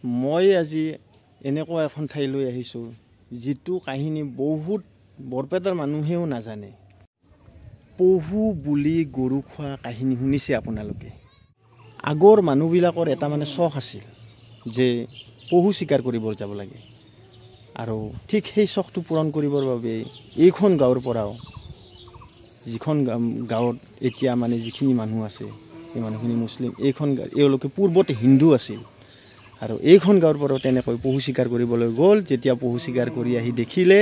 মই আজি এনেকুৱা এখন ঠাইলৈ আহিছোঁ যিটো কাহিনী বহুত বৰপেটাৰ মানুহেও নাজানে। পহু বুলি গৰু খোৱা কাহিনী শুনিছে আপোনালোকে। আগৰ মানুহবিলাকৰ এটা মানে চখ আছিল যে পহু চিকাৰ কৰিব যাব লাগে, আৰু ঠিক সেই চখটো পূৰণ কৰিবৰ বাবে এইখন গাঁৱৰ পৰাও, যিখন গাঁৱত এতিয়া মানে যিখিনি মানুহ আছে সেই মানুহখিনি মুছলিম, এইখন এওঁলোকে পূৰ্বতে হিন্দু আছিল। আৰু এইখন গাঁৱৰ পৰাও তেনেকৈ পহু চিকাৰ কৰিবলৈ গ'ল। যেতিয়া পহু চিকাৰ কৰি আহি দেখিলে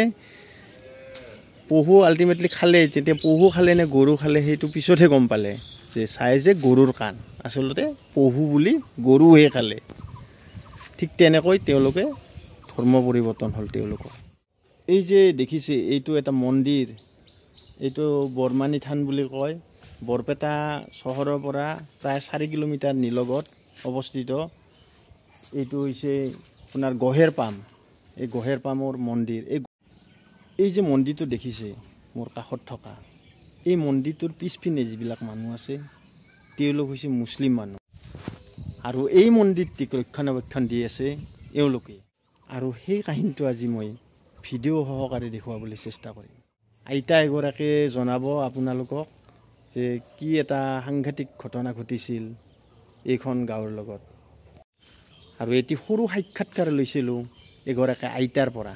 পহু আল্টিমেটলি খালে, যেতিয়া পহু খালে নে গৰু খালে সেইটো পিছতহে গম পালে, যে চাই যে গৰুৰ কাণ, আচলতে পহু বুলি গৰুহে খালে। ঠিক তেনেকৈ তেওঁলোকে ধৰ্ম পৰিৱৰ্তন হ'ল তেওঁলোকৰ। এই যে দেখিছে এইটো এটা মন্দিৰ, এইটো বৰমানী থান বুলি কয়। বৰপেটা চহৰৰ পৰা প্ৰায় 4 কিলোমিটাৰ নিলগত অৱস্থিত। এইটো হৈছে আপোনাৰ গহেৰ পাম, এই গহেৰ পামৰ মন্দিৰ। এই যে মন্দিৰটো দেখিছে মোৰ কাষত থকা, এই মন্দিৰটোৰ পিছপিনে যিবিলাক মানুহ আছে তেওঁলোক হৈছে মুছলিম মানুহ, আৰু এই মন্দিৰটিক ৰক্ষণাবেক্ষণ দি আছে এওঁলোকে। আৰু সেই কাহিনীটো আজি মই ভিডিঅ' সহকাৰে দেখুৱাবলৈ চেষ্টা কৰিম। আইতা এগৰাকীয়ে জনাব আপোনালোকক যে কি এটা সাংঘাতিক ঘটনা ঘটিছিল এইখন গাঁৱৰ লগত। আৰু এটি সৰু সাক্ষাৎকাৰ লৈছিলোঁ এগৰাকী আইতাৰ পৰা।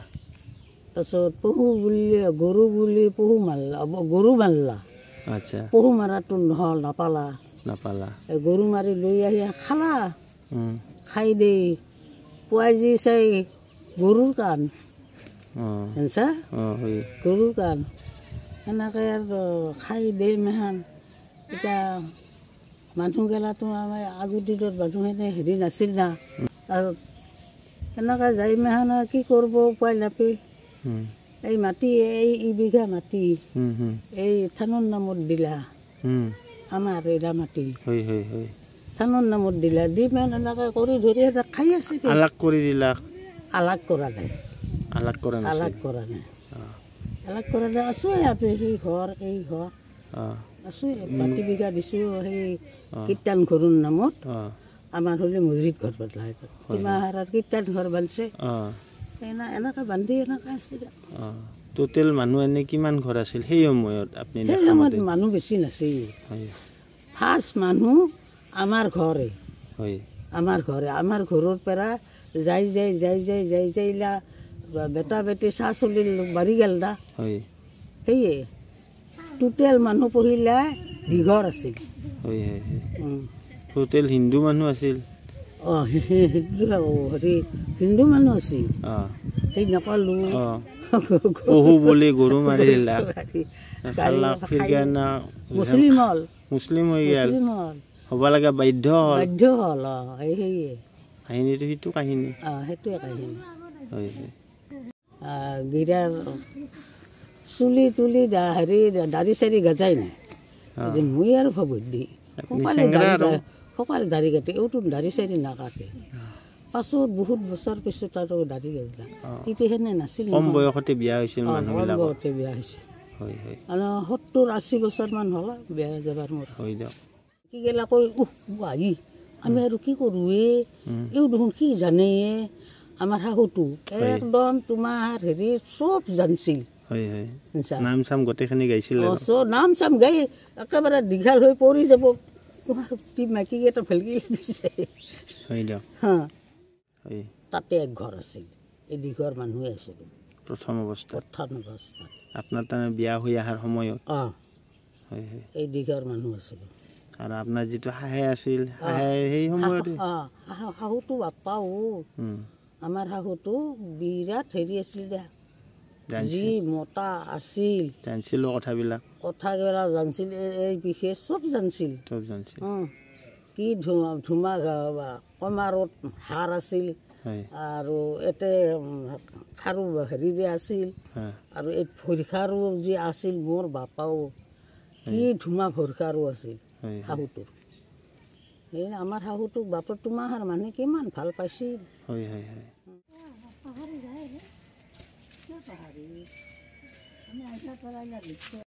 তাৰপিছত পহু বুলি গৰু বুলি পহু মাৰলা, গৰু মাৰলা। আচ্ছা, পহু মাৰাটো নহ'ল, নাপালা নাপালা। গৰু মাৰি লৈ আহি খালা, খাই দেই পুৱাই যি চাই গৰুৰ কাণ, গৰুৰ কাণ সেনেকৈ আৰু খাই দেই মেহান। এতিয়া মানুহ গেলাটো আমাৰ আগৰ দিনত মানুহে হেৰি নাছিল না, আৰু সেনেকৈ যাই মেহান কি কৰিব উপায় নাপায়। এই মাটি, এই বিঘা মাটি এই থানৰ নামত দিলা, আমাৰ এইলা মাটি থানৰ নামত দিলা, দি মেহান এনেকৈ কৰি ধৰি খাই আছে। আলাগ কৰি দিলা? আলাগ কৰা নাই, আলাগ কৰা নাই, আলাগ কৰা নাই, আলাগ কৰা নাই। আছোঁ ইয়াতে, সেই ঘৰ এই ঘৰ আছোঁ। মাটি বিঘা দিছোঁ সেই কীৰ্তন ঘৰৰ নামত। আমাৰ হ'লে মছজিদ ঘৰ বদলাই কিমান কীৰ্তন ঘৰ বান্ধছে, এনেকৈ বান্ধি এনেকৈ আছে। টোটেল মানুহ এনে কিমান ঘৰ আছিল সেই সময়ত? আপুনি সেই সময়ত মানুহ বেছি নাছিল। ফাৰ্ষ্ট মানুহ আমাৰ ঘৰে, আমাৰ ঘৰে, আমাৰ ঘৰৰ পৰা যাই যাই যাই যাই যাই যাই বেটা বেটি চা চলিল বাঢ়ি গ'ল দা। সেয়ে টোটেল মানুহ পহিলে দীঘৰ আছিল। টোটেল হিন্দু মানুহ আছিল? অঁ, হেৰি হিন্দু মানুহ আছিল। সেই নকলো পহু বুলি গৰু মাৰি দিলা, মুছলিম হ'ল, মুছলিম হৈ গ'ল, হ'ব লাগে বাধ্য হ'ল, বাধ্য হ'ল। অঁ, সেয়ে কাহিনীটো, সেইটো কাহিনী। অঁ, সেইটোৱে কাহিনী। গিৰাৰ চুলি তুলি হেৰি দাড়ি চাৰি গজাই নাই, মই আৰু ভাবো দি সকালে দাড়ি কাটে, এইটো দাড়ি চাৰি নাকাটে। পাছত বহুত বছৰ পিছত আৰু দাড়ি গজিলা, তেতিয়া সেনে নাছিল। কম বয়সতে বিয়া হৈছিল, কম বয়সতে বিয়া হৈছিল। আৰু 70-80 বছৰমান হ'ল বিয়া যাবাৰ মোৰ। কি গেলা কৈ উহ আহি আমি আৰু কি কৰোঁ এ, এই দেখোন কি জানে। আমাৰ শাহুটো একদম তোমাৰ হেৰি চব জানছিল, নাম চাম গোটেইখিনি গাইছিল, নাম চাম গাই একেবাৰে দীঘল হৈ পৰি যাব। তোমাৰ মাইকী এটা ভেলকি লাগিছে। তাতে এক ঘৰ আছিল, এই দীঘৰ মানুহে আছিল প্ৰথম অৱস্থাত। প্ৰথম অৱস্থাত আপোনাৰ তাৰমানে বিয়া হৈ অহাৰ সময়ত? অঁ, এই দীঘৰ মানুহ আছিল। আৰু আপোনাৰ যিটো হাঁহে আছিল, হাঁহে সেই সময়তে? অঁ, শাহুটো বাপ্পাও, আমাৰ শাহুটো বিৰাট হেৰি আছিল দে, যি মতা আছিল, জানছিল কথাবিলাক, কথাবিলাক জানছিল, এই বিশেষ চব জানছিল, চব জানছিল। কি ধুমা কমাৰত হাৰ আছিল, আৰু এতে খাৰু হেৰি যে আছিল, আৰু এই ভৰিখাৰো যি আছিল, মোৰ বাপাও কি ধুমা ভৰিখাৰো আছিল শাহুটোৰ। এই আমাৰ শাহুটোক বাপৰ তোমাৰ মানুহে কিমান ভাল পাইছিল।